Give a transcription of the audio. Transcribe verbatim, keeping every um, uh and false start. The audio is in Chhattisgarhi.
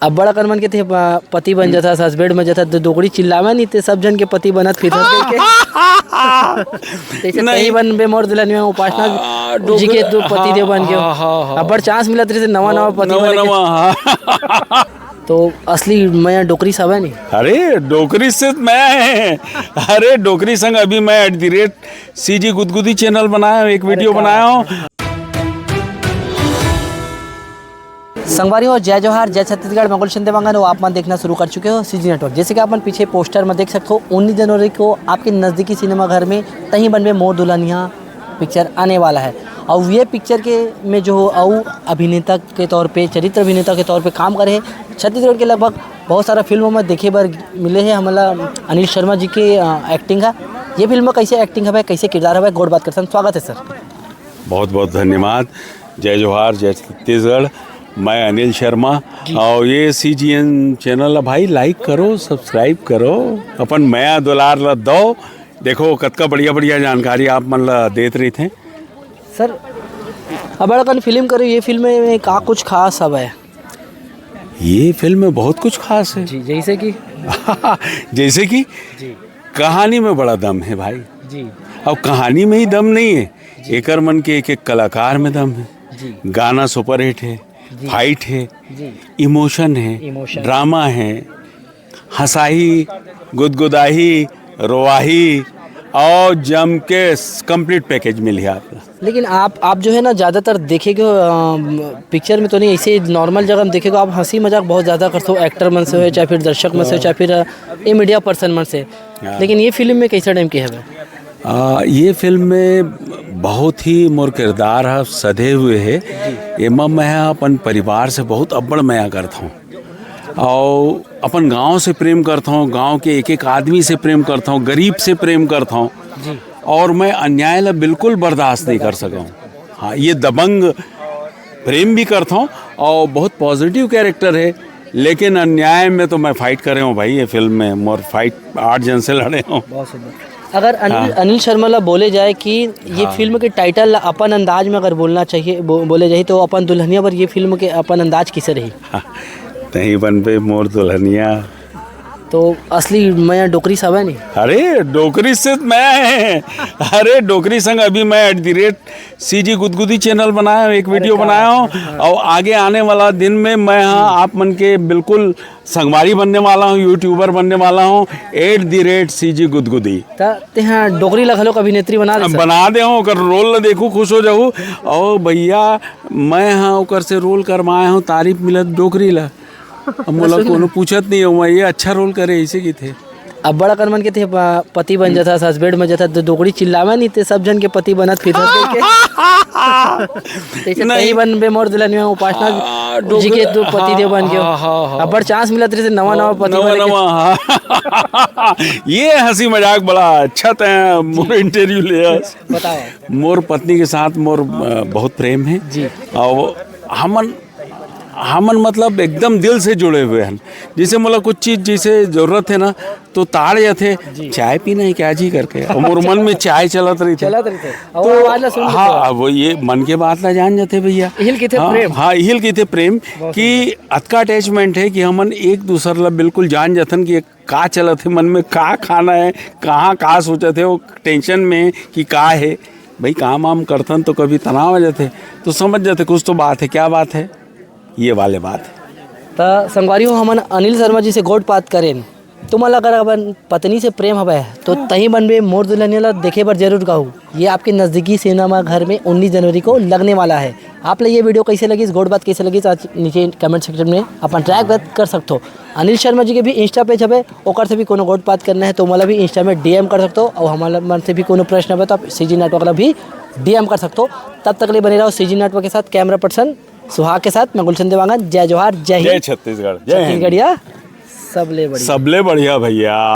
अब्बड़ अकन मन के ते प-, पति बन जाथस, हस्बैंड बन जाथस, तो डोकरी चिल्लावे नहीं, ते सब झन के पति बनत फिरथस कहिके। तइसे नहीं। तहीं बनबे मोर दुल्हनिया, उपासना हाँ, जी के डोकरी, दो पति देव बन गयो। हाँ, हाँ, हाँ। अब्बड़ चांस मिलत रहिसे नवा, नवा पति नवा, बने के। नवा, हाँ। तो असली मया डोकरी से हवय नहीं? अरे, डोकरी से मया है। अरे, डोकरी संग अभी मैं at the rate CG गुदगुदी channel बनाया हूँ, एक video बनाया हूँ। संगवारी हो, जय जोहार, जय छत्तीसगढ़, मैं गुलशन देवांगन, वो आप मन देखना शुरू कर चुके हो CG Network। जैसे कि आप मन पीछे पोस्टर में देख सकते हो, उन्नीस जनवरी को आपके नज़दीकी सिनेमा घर में तहीं बनबे मोर दुल्हनिया पिक्चर आने वाला है। और ये पिक्चर के में जो हो, अउ अभिनेता के तौर पे, चरित्र अभिनेता के तौर पे काम करे हैं। छत्तीसगढ़ के लगभग बहुत सारा फिल्मों में देखे बर मिले हैं हमला अनिल शर्मा जी के, अ, एक्टिंग है। ये फिल्म में कैसे एक्टिंग हवय, कैसे किरदार हवय, गोठ बात करथन। स्वागत है सर। बहुत बहुत धन्यवाद। जय जोहार, जय छत्तीसगढ़। मैं अनिल शर्मा। जी। और ये CGN channel ला भाई like करो, subscribe करो, अपन मया दुलार ला दो। देखो कतका बढ़िया बढ़िया जानकारी आप मन ला देत रहिथे। सर, अब्बड़ अकन फिल्म करे, ये फिल्म में का कुछ खास हवय? ये फिल्म में बहुत कुछ खास है। जी, जैसे कि? जैसे कि जी। कहानी में बड़ा दम है भाई। जी। अब कहानी में ही दम नहीं है, जी। एकर मन के एक एक कलाकार में दम है। जी। गाना superhit है, जी। Fight है, जी। Emotion है, Emotion। Drama है, हंसाही, गुदगुदाही, रोवाही और जम के complete package मिली आप। लेकिन आप, आप जो है ना, ज़्यादातर देखे के, अ, पिक्चर में तो नहीं, ऐसे नॉर्मल जगह में देखे को आप हंसी मजाक बहुत ज़्यादा करते हो, एक्टर मन से हो, चाहे फिर दर्शक मन से हो, चाहे फिर, अ, ये मीडिया पर्सन मन से। हाँ। लेकिन ये फिल्म में कैसे टाइप के हवे? आ, ये फिल्म में बहुत ही मोर किरदार ह सधे हुए हे। एमा मैं ह अपन परिवार से बहुत अब्बड़ मया करत हौं, अउ अपन गांव से प्रेम करत हौं, गांव के एक-एक आदमी से प्रेम करत हौं, गरीब से प्रेम करत हौं, जी। और मैं अन्याय ला बिल्कुल बर्दाश्त नहीं कर सकौं। हाँ, ये दबंग प्रेम भी करत हौं और बहुत पॉजिटिव कैरेक्टर है, लेकिन अन्याय में तो मैं फाइट करे हौं भाई। ये फिल्म में मोर फाइट आठ जन से लड़े हौं। बहुत सुंदर। अगर अनिल, हाँ। अनिल शर्मा ला बोले जाए कि ये हाँ। फिल्म के टाइटल ला अपन अंदाज में अगर बोलना चाहिए, बो-, बोले जाए तो अपन दुल्हनिया पर ये फिल्म के अपन अंदाज किसे रही? हाँ, तहीं बनबे मोर दुल्हनिया। तो असली मया डोकरी से हवय नहीं? अरे, डोकरी से मया है। अरे, डोकरी संग अभी मैं at the rate CG गुदगुदी channel बनाया हूँ, एक अरे, video क्या बनाया बात हूँ, है। हाँ। और आगे आने वाला दिन में मैं, हाँ, हम्म। आप मन के बिल्कुल संगवारी बनने वाला हूँ, YouTuber बनने वाला हूँ, at the rate CG गुदगुदी। त तेहा डोकरी ला घलोक अभिनेत्री बना दे अब सर। बना दे हूँ, ओकर रोल ला देखू, खुश हो जाऊ। और भैया, मैं हाँ ओकर से रोल करवाए हूँ, तारीफ मिलत डोकरी ला। अब मोला सुन। कोनो पूछत नहीं हूँ, ये अच्छा रोल करे, ऐसे की थे। अब्बड़ अकन मन के ते प-, पति बन जाथस, हस्बैंड बन जाथस, तो डोकरी चिल्लावे नहीं, ते सब झन के पति बनत फिरथस कहिके। तइसे नहीं। तहीं बनबे मोर दुल्हनिया, उपासना हाँ, जी के डोकरी, दो पति देव बन गयो। हाँ, हाँ, हाँ। अब्बड़ चांस मिलत रहिसे नवा, नवा पति नवा, बने के। नवा, हाँ। ये हंसी मजाक बड़ा अच्छा तय मोर interview ले हस। बताओ। मोर पत्नी के साथ मोर, अ, बहुत प्रेम है। जी। और हमन, हमन मतलब एकदम दिल से जुड़े हुए हैं। जैसे मोला कुछ चीज जैसे जरूरत है ना, तो ताड़ जाथे, जी। "चाय पीना है क्या जी?" करके। और मोर मन में चाय चलत रहिथे। चलत रहिथे। और तो आवाज ला सुन हाँ, लेते हो। अब वो ये मन के बात ला जान जाथे भैया। इहिल कहिथे हाँ, प्रेम। हाँ, इहिल कहिथे प्रेम बहुत कि सुंदर। अतका attachment है कि हमन एक दूसर ला बिल्कुल जान जाथन कि का चलत हे मन में, का खाना है, कहाँ का सोचत हे, वो tension में कि का है। भाई, काम वाम करथन तो कभी तनाव आ जाथे, तो समझ जाथे कुछ तो बात है, क्या बात है, ये वाले बात है। त संगवारी हो, हमन अनिल शर्मा जी से गोठ बात करेन। तुमन ला अगर अपन पत्नी से प्रेम हवय, तो तहीं बनबे मोर दुल्हनिया ला देखे बर जरूर कहू। ये आपके नजदीकी सिनेमा घर में उन्नीस जनवरी को लगने वाला है। आप ला ये video कैसे लगिस, गोठ बात कैसे लगिस, आज नीचे comment section में अपन राय व्यक्त कर सकथो। अनिल शर्मा जी के भी Insta page हवे, ओकर से भी कोनो गोठ बात करना है तो मोला भी Insta में DM कर सकथो, और हमर मन से भी कोनो प्रश्न हवे तो आप CG Network ला भी DM कर सकथो। तब तक ले बने रहो CG Network के साथ। Camera person सुहाग के साथ मैं गुलशन देवांगन। जय जोहार, जय हिंद। जय छत्तीसगढ़, जय हिंद। छत्तीसगढ़िया सबले बढ़िया। सबले बढ़िया भैया।